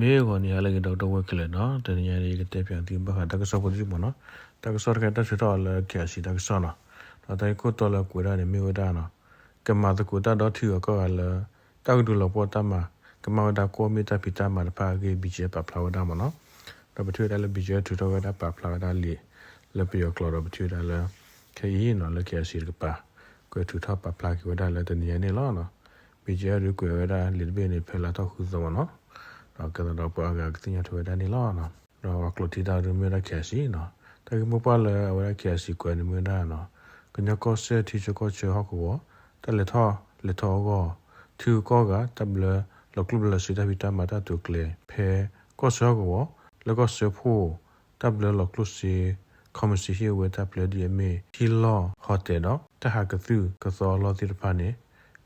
မ့ၢ်ဂီၤနံၤဟါလၢအဂ့ၤ ဒီပုၢ်ဝဲၢ်ခဲလၢာ်နီၤ, တနံၤညါအံၤ ယကတဲပၠးသုဘၣ်ဃးတၢ်ကစီၣ်ဖိတယုၢ်မ့ၢ်နီၤ, တၢ်ကစီၣ်တခါတၢ်ထုးထီၣ်အီၤလၢ KIC တၢ်ကစီၣ်နီၤ, ဒီးတၢ်ဂ့ၢ်ခိၣ်တီလၢကွဲးဒၣ်န့ၣ်မ့ၢ်ဝဲဒၣ်နီၤ, ကမၤသကိးတၢ်ဒီထံဂၤကီၢ်ဂၤလၢ တၢ်ကဒုးလီၤပှီၢ်တၢ်မၤ ကမၣ်ဝဲဒၣ်ကွီၢ်မ့ၢ်တၢ်ဖံးတၢ်မၤတဖၣ်အဂ့ၢ် BGF ပာ်ဖျါဝဲဒၣ်မ့ၢ်နီၤ, ဒီးပထံၣ်ဝဲဒၣ်လၢ BGF ထုးထီၣ်ဝဲဒၣ်ပာ်ဖျါဝဲဒၣ်လံာ် လၢပယီၤကျိာ်ဒီးပထံၣ်ဝဲဒၣ်လၢ ခဲအံၤနီၤ လၢ KIC တကပၤ ကွဲးထုးထီၣ်ပာ်ဖျါက့ၤဝဲဒၣ်လၢတနံၤညါန့ၣ်လီၤ. BGF ဒုးကွဲးဝဲဒၣ်လံာ်တဘ့ၣ်န့ၣ် ဖဲလါထီၣ်ဃုသီမ့ၢ်နီၤ, ဒီးကဲသးဒီးပှၤအါဂၤကသ့ၣ်ညါထွဲဝဲဒၣ်န့ၣ်လီၤ. ဒီးပှၤကျိာ်ထံတၢ်ဒုးမ့ၢ်ဝဲဒၣ် KIC နီၤ, တၢ်ဂ့ၢ်မိၢ်ပှၢ်လၢအဝဲဒၣ် KIC ကွဲးန့ၣ်မ့ၢ်ဝဲဒၣ်နီၤ, ကညီကီၢ်စဲၣ်ထံဆၢကီၢ်ဆၢဟီၣ်ကဝီၤ တၢ်လဲၤထီၣ်လဲၤထီအဂီၢ် ထံဂုၤကီၢ်ဂၤ တၢ်ဘျၢလီၤကျိၣ်ဘျၢလီၤစ့တၢ်ဖံးတၢ်မၤတၢ်တိာ်ကျဲၤ ဖဲကီၢ်ဆၢဟီၣ်ကဝီၤ လၢကီၢ်စၢဖှိၣ် တၢ်ဘျၢလီၤကျိၣ်စ့ ခီမ့ၢ်စ့ဟ့ၣ်ဝဲတၢ်ပျဲဒ်အမ့ၢ် ထံလီၢ်ဟီတဲာ်ဒီး တၢ်ဟးကသုၣ်ကသီအလီၢ်သ့ၣ်တဖၣ်န့ၣ်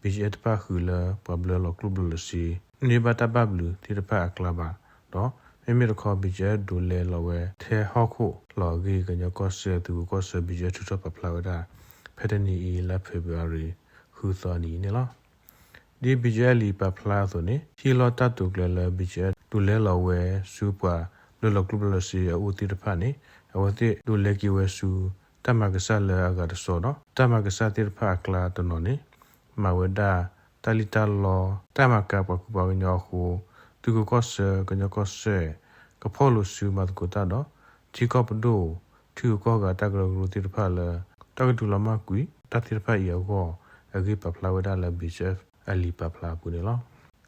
BGF တဖၣ်ဃုာ်လၢပှၤဘျၢလီၤကျိၣ်ဘျၢလီၤစ့ န့ၢ်ဘၣ်တၢ်ဘၣ်ဘျုးသ့ၣ်တဖၣ်အကျါဘၣ်, ဒီးမ့မ့ၢ်တခီ BGF ဒုးလဲၤလီၤဝဲထဲဟီၣ်ခိၣ်လီၤအဂ့ၢ် ကညီကီၢ်စဲၣ်သုးခိၣ်ကီၢ်ဆၢ BGF ထုးထီၣ်ပာ်ဖျါဝဲဒၣ် ဖဲတနံၤအံၤလါ February ဃုသီနံၤအံၤန့ၣ်လီၤ. ဒ် BGF လံာ်ပာ်ဖျါအသိးန့ၣ် ဟံၣ်လီၢ်တၢ်တိာ်ကျဲၤလၢ BGF ဒုးလဲၤလီၤဝဲဆူပှၤဘျၢလီၤကျိၣ်ဘျၢလီၤစ့အအိၣ်သ့ၣ်တဖၣ်န့ၣ် အဝဲသ့ၣ်ဒုးလဲၤက့ၤဝဲဆူ တၢ်မၤကစၢ်လၢအဂၤတစီဒီး တၢ်မၤကစၢ်သ့ၣ်တဖၣ်အကျါတနီၤန့ၣ် မၤဝဲဒၣ်တၢ်လံၣ်တၢ်လီ တၢ်မၤကၤပှၤကူပှၤကညီအဃိ သုးခိၣ်ကီၢ်ဆၢ ကညီကီၢ်စဲၣ် ကဖီၣ်လိာ်စုမၤသကိးတၢ်ဒီး ထံကီၢ်ပဒိၣ် ထံဂုၤကီၢ်ဂၤတၢ်ကရၢကရိသ့ၣ်တဖၣ်လၢ တၢ်ကဒုးလီၤမၢ်ကွံာ်တၢ်သ့ၣ်တဖၣ်အံၤအဂီၢ် အဂ့ၢ်ပာ်ဖျါဝဲဒၣ်လၢ BGF အလံာ်ပာ်ဖျါအပူၤန့ၣ်လီၤ.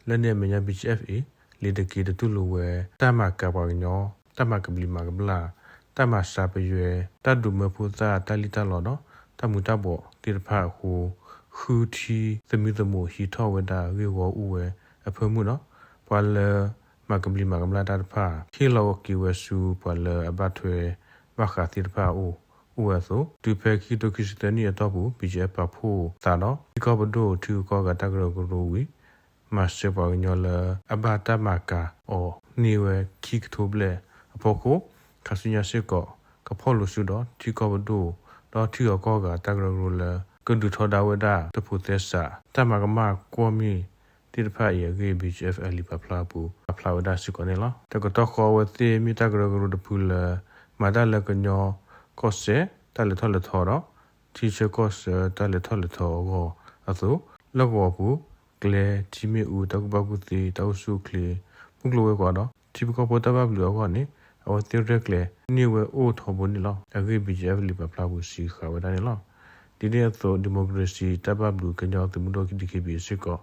လၢန့ၣ်အမဲာ်ညါ BGF အံၤ လံာ်တက့ၤတတူၢ်လိာ်ဝဲ တၢ်မၤကၤပှၤကညီ တၢ်မၤကဘျံးမၤကဘျၣ် တၢ်မၤစှၤပယွဲ တၢ်ဒုးမၢဖိသၣ်တၢ်လံၣ်တၢ်လီဒီး တၢ်မူၤတၢ်ဘှီးသ့ၣ်တဖၣ်အဃိ ဃုထံသမံသမိးဟံးထီၣ်ဝဲဒၣ်ဂ့ၢ်ဂီၢ်အိၣ်ဝဲအဖၢမုၢ်ဒီး ပှၤလၢမၤကဘျံးမၤကဘျၣ်တၢ်တဖၣ် ဟ့ၣ်လီၤက့ၤဝဲဆူပှၤလၢအဘၣ်ထွဲဘၣ်ဃးသ့ၣ်တဖၣ်အအိၣ် အိၣ်ဝဲအသိး တုၤဖဲခံကထိခံဆံသၢနံၣ်အတီၢ်ပူၤ BGF ပာ်ဖှိၣ်သးဒီး ထံကီၢ်ပဒိၣ်ထံဂုၤကီၢ်ဂၤတၢ်ကရၢကရိဝံၤ မၤစၢၤပှၤကညီလၢအဘၣ်တၢ်မၤကၤအီၤန့ၢ်ဝဲခံကထိဘျဲၣ်အဖီခိၣ် ခါဆူညါစ့ၢ်ကီး ကဖီၣ်လိာ်စုဒီးထံကီၢ်ပဒိၣ် ဒီးထံဂုၤကီၢ်ဂၤတၢ်ကရၢကရိလၢ ကဒုးထီဒါဝဲဒၣ်တဖိးသဲစး တၢ်မၤကမၣ်ကွီၢ်မ့ၢ်သ့ၣ်တဖၣ်အံၤအဂ့ၢ် BGF အလံာ်ပာ်ဖျါအပူၤ ပာ်ဖျါဝဲဒၣ်စ့ၢ်ကီးန့ၣ်လီၤ. တကတီၢ်ဃီအဝဲသ့ၣ်မ့ၢ်တၢ်ကရၢကရိတဖုလၢ မၤတၢ်လၢကညီကီၢ်စဲၣ်တၢ်လဲၤထီၣ်လဲၤထီဒီး ထံဆၢကီၢ်ဆၢတၢ်လဲၤထီၣ်လဲၤထီအဂီၢ်အသိး လၢကဝီၤပူၤ ကျဲ ထံမ့ၣ်အူ တၢ်ကူၣ်ဘၣ်ကူၣ်သ့ တၢ်အိၣ်ဆူၣ်အိၣ်ချ့ မုၢ်ကျိၤဝဲၤကွာ်ဒီး ထံဖိကီၢ်ဖိတၢ်ဘၣ်ဘျုးအဂီၢ်န့ၣ် အဝဲသ့ၣ်ရဲၣ်ကျဲၤန့ၢ်ဝဲအိၣ်ထီဘိန့ၣ်လီၤ. အဂ့ၢ် BGF လံာ်ပာ်ဖျါပူၤစံးဃာ်ဝဲဒၣ်န့ၣ်လီၤ. ဒ်န့ၣ်အသိး ဒံၣ်မိၣ်ကရ့စံၣ်တၢ်ဘၣ်ဘျုးကညီသုးမုၢ်ဒိၣ် DKBA စ့ၢ်ကီး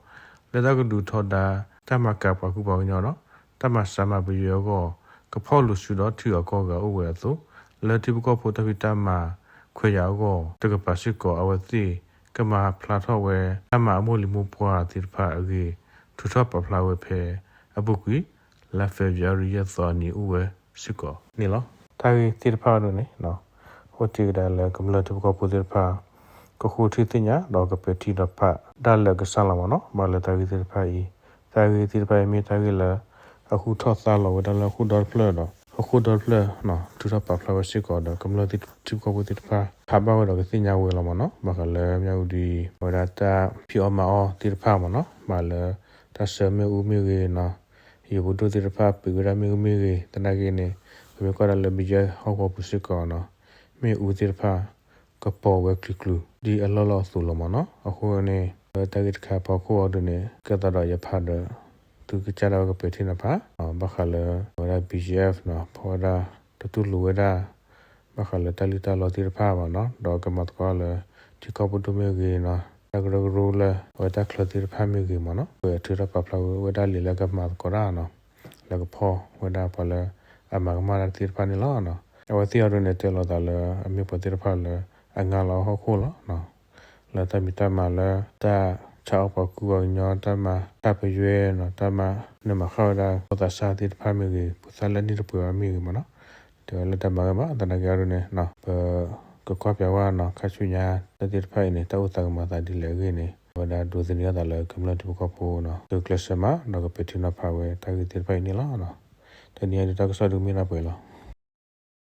လၢတၢ်ကဒုးထီဒါ တၢ်မၤကၤပှၤကူပှၤကညီဒီး တၢ်မၤစှၤမၤပယွဲအဂီၢ် ကဖီၣ်လိာ်စုဒီးထံဂုၤကီၢ်ဂၤအိၣ်ဝဲအသိး လၢထံဖိကီၢ်ဖိတၢ်ဖံးတၢ်မၤခွဲးယာ်အဂီၢ် တကပၤစ့ၢ်ကီး အဝဲသ့ၣ်ကမၤဖျါထီၣ်ဝဲ တၢ်မၤအမိၢ်လံၤမိၢ်ပှၢ်သ့ၣ်တဖၣ်အဂ့ၢ် ထုးထီၣ်ပာ်ဖျါဝဲဖဲအပူၤကွံာ် လါ February ယဲၢ်သီအနံၤအိၣ်ဝဲစ့ၢ်ကီးန့ၣ်လီၤ. တၢ်ဂ့ၢ်သ့ၣ်တဖၣ်အံၤဒ်န့ၣ် အိၣ်တ့ၢ်ကဒါလၢကမျၢၢ်ထံဖိကီၢ်ဖိသ့ၣ်တဖၣ် ကဃုထံၣ်သ့ၣ်ညါ ဒီးကပဲာ်ထံနီၤဖးဒၣ်လၢကစၢ်လီၤမ့ၢ်နီၤ. ဘၣ်လၢတၢ်ဂ့ၢ်သ့ၣ်တဖၣ်အံၤ တၢ်ဂ့ၢ်သ့ၣ်တဖၣ်အံၤမ့ၢ်တၢ်ဂ့ၢ်လၢ အဃုထီၣ်သါလီၤဝဲဒၣ်လၢဟီၣ်ခိၣ်ဒီတဖျၢၣ်ဒီး ဟီၣ်ခိၣ်ဒီတဖျၢၣ် ထုးထီၣ်ပာ်ဖျါဝဲစ့ၢ်ကီးဒီး ကမျၢၢ်ထံဖိကီၢ်ဖိသ့ၣ်တဖၣ် ဖးဘၣ်ဝဲဒီးကသ့ၣ်ညါဝဲလီၤမ့ၢ်နီၤ. ဘၣ်ဃးလၢမၠၣ်ဝတံၤ အဝဲဒၣ်တၢ်ဖံးအီၣ်မၤအီၣ်သ့ၣ်တဖၣ်မ့ၢ်နီၤ, ဘၣ်ဃးလၢတၢ်ဆှၢမ့ၣ်အူမ့ၢ်ဂ့ၤနီၤ, ယိၤပဒိၣ်သ့ၣ်တဖၣ်ပှ့ၤဝဲဒၣ်မ့ၣ်အူမ့ၢ်ဂ့ၤ, သနာ်က့န့ၣ် ပမ့ၢ်ကွၢ်ဒၣ်လၢ BGF ဟီၣ်ကဝီၤပူၤစ့ၢ်ကီးနီၤ, မ့ၣ်အူသ့ၣ်တဖၣ် ကပီၤဝဲချုးချုး ဒ်အလီၢ်လီၢ်အသိးလီၤမ့ၢ်နီၤ. အဃိန့ၣ် လၢတၢ်ဂ့ၢ်တခါအဖီခိၣ်အံၤဒ်န့ၣ် ကဲသးဒီးယဖးဒီး သုကစၢ်ဒၣ်ဝဲကပဲာ်ထံနီၤဖး, ဘၣ်ဃးလၢ အဝဲဒၣ် BGF နီၤ ဖီၣ်ဝဲဒၣ် တတူၢ်လိာ်ဝဲဒၣ် ဘၣ်ဃးလၢတၢ်လံၣ်တၢ်လီသ့ၣ်တဖၣ်ဘၣ်နီၤ, ဒီးကမၤသကိးလၢ ထံကီၢ်ပဒိၣ်မ့ၢ်ဂ့ၤနီၤ, တၢ်ကရၢကရိလၢ အဝဲတၢ်ချၢသ့ၣ်တဖၣ်မ့ၢ်ဂ့ၤမ့ၢ်နီၤ, ပထုးထီၣ်ပာ်ဖျါဝဲဒၣ်လံာ်လၢကမၤသကိးတၢ်နီၤ, လၢကဖီၣ်ဝဲဒၣ်ပှၤလၢအမၤကမၣ်တၢ်သ့ၣ်တဖၣ်န့ၣ်လီၤ. အဝဲသ့ၣ်အံၤဒ်န့ၣ် တဲလိာ်သးလၢအမ့ၢ်ပှၤသ့ၣ်တဖၣ်လၢအငါလီၤဟီၣ်ခိၣ်လီၤ. လၢတၢ်မံၤတၢ်မၤလၢ တၢ်ဆါအီၣ်ပှၤကူပှၤကညီ တၢ်မၤတၢ်ပယွဲနီၤ, တၢ်မၤနၢၤမၤဃၣ်ဝဲဒၣ် ဖိသၣ်ဆါသ့ၣ်တဖၣ်မ့ၢ်ဂ့ၤ, ဖိသၣ်လၢနံၣ်တပှဲၤဘၣ်မ့ၢ်ဂ့ၤမ့ၢ်နီၤ, တဲဝဲလၢတၢ်မၤဂ့ၤဘၣ်. သနာ်က့အံၤဒ်န့ၣ် ပကကွၢ်ပၠးဝဲနီၤ, ခါဆူညါ တၢ်သ့ၣ်တဖၣ်အံၤန့ၣ် တၢ်အိၣ်သးကမၤသးဒ်လဲၣ်အဂ့ၢ်န့ၣ် အဝဲဒၣ်ဒိးသန့ၤအသးလၢကမျၢၢ်ထံဖိကီၢ်ဖိနီၤ, သုကျဲးစၢးမၤ ဒီးကပဲာ်ထံနီၤဖးဝဲတၢ်ဂ့ၢ်သ့ၣ်တဖၣ်အံၤန့ၣ်လီၤ. တနံၤအံၤဒ်တၢ်ကစီၣ်ဒုးမ့ၢ်ဒၣ်ပှဲၤလီၤ.